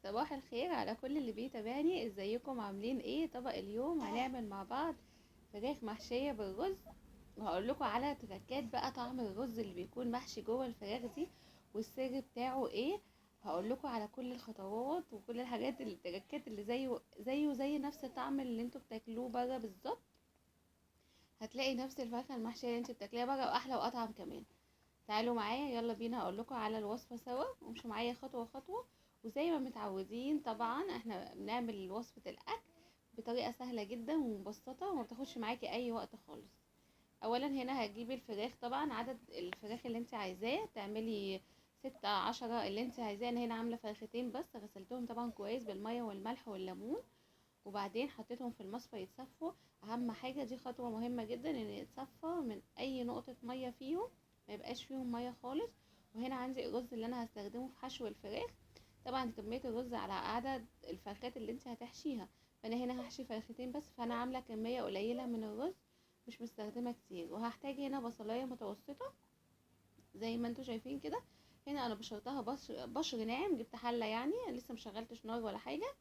صباح الخير على كل اللي بيتابعني. ازيكم عاملين ايه؟ طبق اليوم هنعمل مع بعض فراخ محشية بالرز، وهقول لكم على تركات بقى طعم الرز اللي بيكون محشي جوه الفراخ دي والسر بتاعه ايه. هقول لكم على كل الخطوات وكل الحاجات التركات اللي زيه زي نفس الطعم اللي انتوا بتاكلوه بره بالظبط. هتلاقي نفس الفرخه المحشيه اللي انتوا بتاكليها بره واحلى واطعم كمان. تعالوا معايا يلا بينا اقول لكم على الوصفة سوا، وامشوا معايا خطوة خطوة. وزي ما متعودين طبعا احنا بنعمل وصفه الاكل بطريقة سهلة جدا ومبسطه وما بتاخدش معاكي اي وقت خالص. اولا هنا هتجيبي الفراخ، طبعا عدد الفراخ اللي انت عايزاه تعملي 6 10 اللي انت عايزاه. انا هنا عامله فرختين بس، غسلتهم طبعا كويس بالمية والملح والليمون، وبعدين حطيتهم في المصفى يتصفوا. اهم حاجة دي خطوة مهمة جدا، ان يتصفى من اي نقطة مية فيهم، ما يبقاش فيهم مية خالص. وهنا عندي الرز اللي انا هستخدمه في حشو الفراخ، طبعا كمية الرز على عدد الفرخات اللي انت هتحشيها، فانا هنا هحشي فرختين بس، فانا عامله كمية قليله من الرز مش مستخدمة كتير. وهحتاج هنا بصلايه متوسطه زي ما انتوا شايفين كده. هنا انا بشرتها بشر ناعم، جبت حله يعني لسه مشغلتش نار ولا حاجة.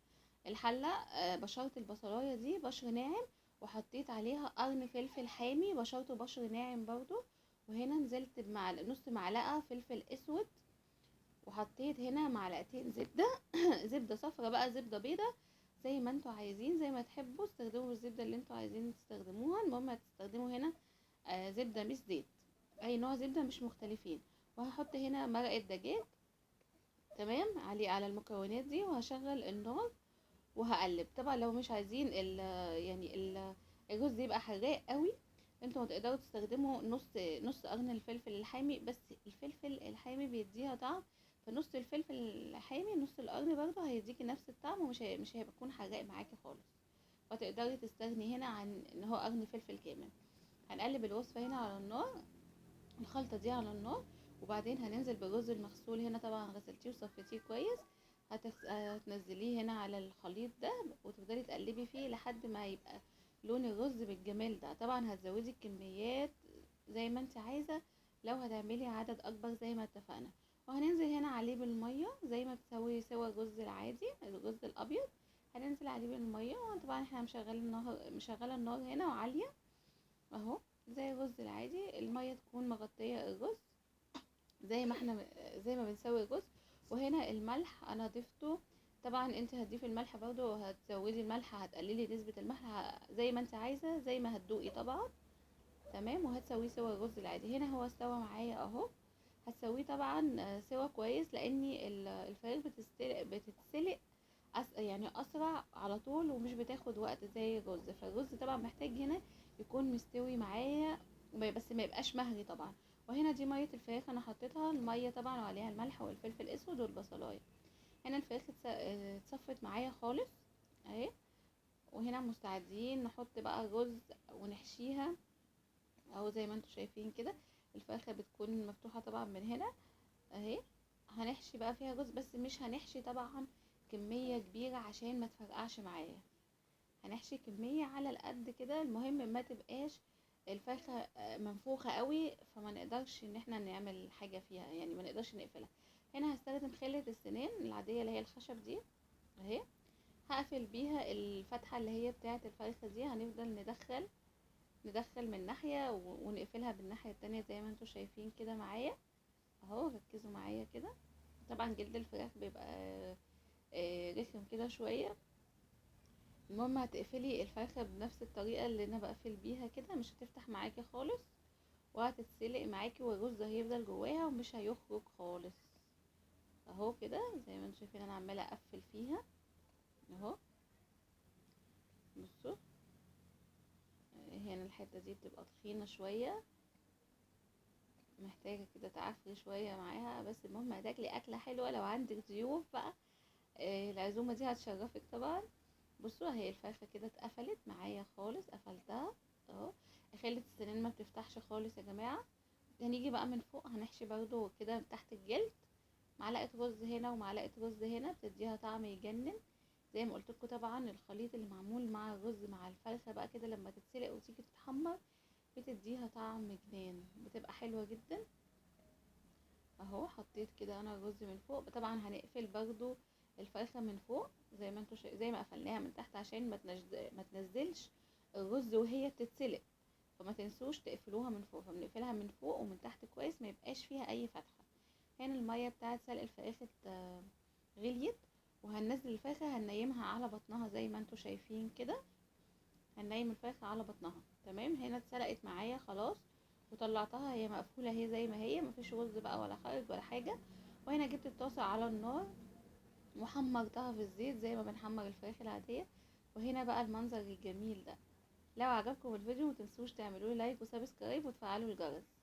الحلة بشرت البصلايه دي بشر ناعم، وحطيت عليها قرن فلفل حامي بشرته بشر ناعم برضو. وهنا نزلت بنص معلقه فلفل اسود، وحطيت هنا معلقتين زبدة زبدة صفرا بقى، زبدة بيضة زي ما انتوا عايزين، زي ما تحبوا استخدموا الزبدة اللي انتوا عايزين تستخدموها. المهم هتستخدموا هنا زبدة مش زيت، اي نوع زبدة مش مختلفين. وهحط هنا مرقه دجاج تمام عليه على المكونات دي، وهشغل النار وهقلب. طبعا لو مش عايزين الرز يبقى حراق قوي، انتوا هتقدروا تستخدموا نص قرن الفلفل الحامي، بس الفلفل الحامي بيديها طعم، فنص الفلفل الحامي نص القرن برضو هيديكي نفس الطعم، ومش مش هيكون حراق معاكي خالص. فتقدري تستغني هنا عن ان هو قرن فلفل كامل. هنقلب الوصفة هنا على النار، الخلطة دي على النار، وبعدين هننزل بالرز المغسول هنا، طبعا غسلتيه وصفيتيه كويس. هتنزليه هنا على الخليط ده، وتفضلي تقلبي فيه لحد ما يبقى لون الرز بالجمال ده. طبعا هتزودي الكميات زي ما انت عايزه، لو هتعملي عدد اكبر زي ما اتفقنا. وهننزل هنا عليه بالمية زي ما بتسوي سوى الرز العادي، الرز الابيض هننزل عليه بالمية. وطبعا احنا مشغله النار هنا وعاليه اهو زي الرز العادي، المية تكون مغطيه الرز زي ما احنا زي ما بنسوي الرز. وهنا الملح انا ضفته، طبعا انت هتضيفي الملح برضو، هتزودي الملح، هتقللي نسبة الملح زي ما انت عايزة، زي ما هتدوقي طبعا تمام. وهتسويه سوا الرز العادي. هنا هو استوى معايا اهو، هتسويه طبعا سوا كويس، لان الفراخ بتتسلق يعني اسرع على طول، ومش بتاخد وقت زي الرز. فالرز طبعا محتاج هنا يكون مستوي معايا، بس ما يبقاش مهري طبعا. وهنا دي مية الفراخ انا حطيتها المية طبعا، وعليها الملح والفلفل الاسود والبصلايه. هنا الفراخ اتصفت معايا خالص اهي. وهنا مستعدين نحط بقى الرز ونحشيها اهو زي ما انتم شايفين كده. الفرخه بتكون مفتوحة طبعا من هنا اهي، هنحشي بقى فيها رز، بس مش هنحشي طبعا كمية كبيرة عشان ما تفرقعش معايا، هنحشي كمية على القد كده. المهم ما تبقاش الفرخه منفوخه قوي، فما نقدرش ان احنا نعمل حاجة فيها، يعني ما نقدرش نقفلها. هنا هستخدم خله السنان العادية اللي هي الخشب دي اهي، هقفل بيها الفتحة اللي هي بتاعه الفرخه دي. هنفضل ندخل من ناحية ونقفلها بالناحيه التانية زي ما انتوا شايفين كده معايا اهو، ركزوا معايا كده. طبعا جلد الفراخ بيبقى رخم كده شوية. المهم هتقفلي الفرخه بنفس الطريقة اللي انا بقفل بيها كده، مش هتفتح معاكي خالص، وهتتسلق معاكي، والرز هيفضل جواها ومش هيخرج خالص اهو كده زي ما انتوا شايفين. انا عماله اقفل فيها اهو، بصوا هنا الحتة دي بتبقى تخينة شوية، محتاجه كده تعفري شوية معاها، بس المهم هتاكلي اكله حلوة. لو عندك ضيوف بقى العزومة دي هتشرفك طبعا. بصوا اهي الفرخه كده اتقفلت معايا خالص، قفلتها اهو. خلة السنان ما بتفتحش خالص يا جماعة. هنيجي بقى من فوق هنحشي برضو كده تحت الجلد معلقه رز هنا ومعلقة رز هنا، بتديها طعم يجنن زي ما قلت لكم. طبعا الخليط اللي معمول مع الرز مع الفرخه بقى كده لما تتسلق وتيجي تتحمر بتديها طعم جنان، بتبقى حلوة جدا اهو. حطيت كده انا الرز من فوق. طبعا هنقفل برضو الفرخه من فوق زي ما انتوا زي ما قفلناها من تحت عشان ما تنزلش الرز وهي بتتسلق، فما تنسوش تقفلوها من فوق. فبنقفلها من فوق ومن تحت كويس، ما يبقاش فيها اي فتحه. هنا المية بتاعه سلق الفراخ غليت، وهننزل الفرخه هننيمها على بطنها زي ما انتوا شايفين كده، هننيم الفرخه على بطنها. تمام، هنا اتسلقت معايا خلاص وطلعتها، هي مقفولة اهي زي ما هي، مفيش رز بقى ولا خارج ولا حاجة. وهنا جبت الطاسه على النار وحمرتها في الزيت زي ما بنحمر الفراخ العادية. وهنا بقى المنظر الجميل ده. لو عجبكم الفيديو متنسوش تعملوا لي like و subscribe وتفعلوا الجرس.